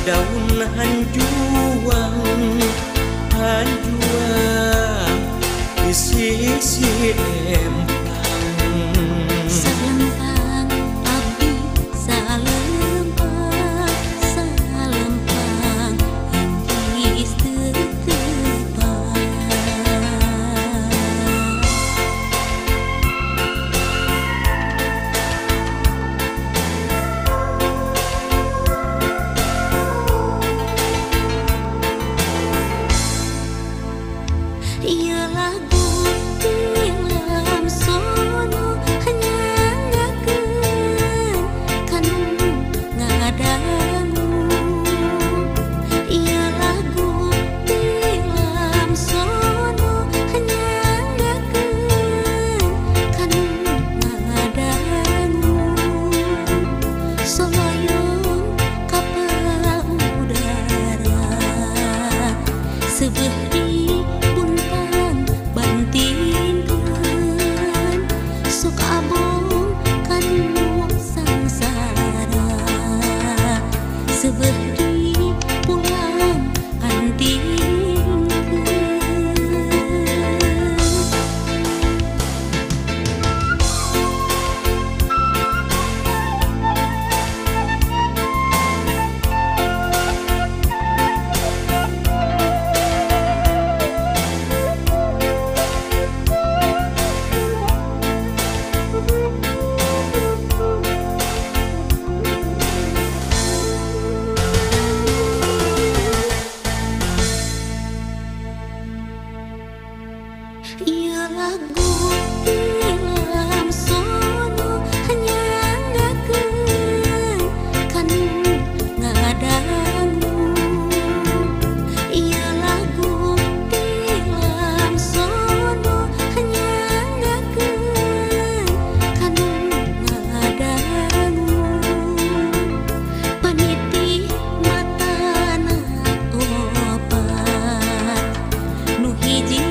Daun hanjuang hanjuang di sisi empang. Salempang abdi salempang, salempang inggris tetepang. Ieu lagu tilam sono nyangakeun kanu ngadangu. Ieu lagu tilam sono nyangakeun kanu ngadangu. Soloyong kapal udara seubeuh di bantinkeun sok abong kanu sangsara seubeuh di pulang antingkeun. Ieu lagu tilam sono nyangakeun kanu ngadangu. Ieu lagu tilam sono nyangakeun kanu ngadangu. Paniti matana opat nu hiji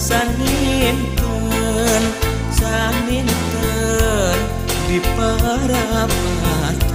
saninten, saninten di parapatan.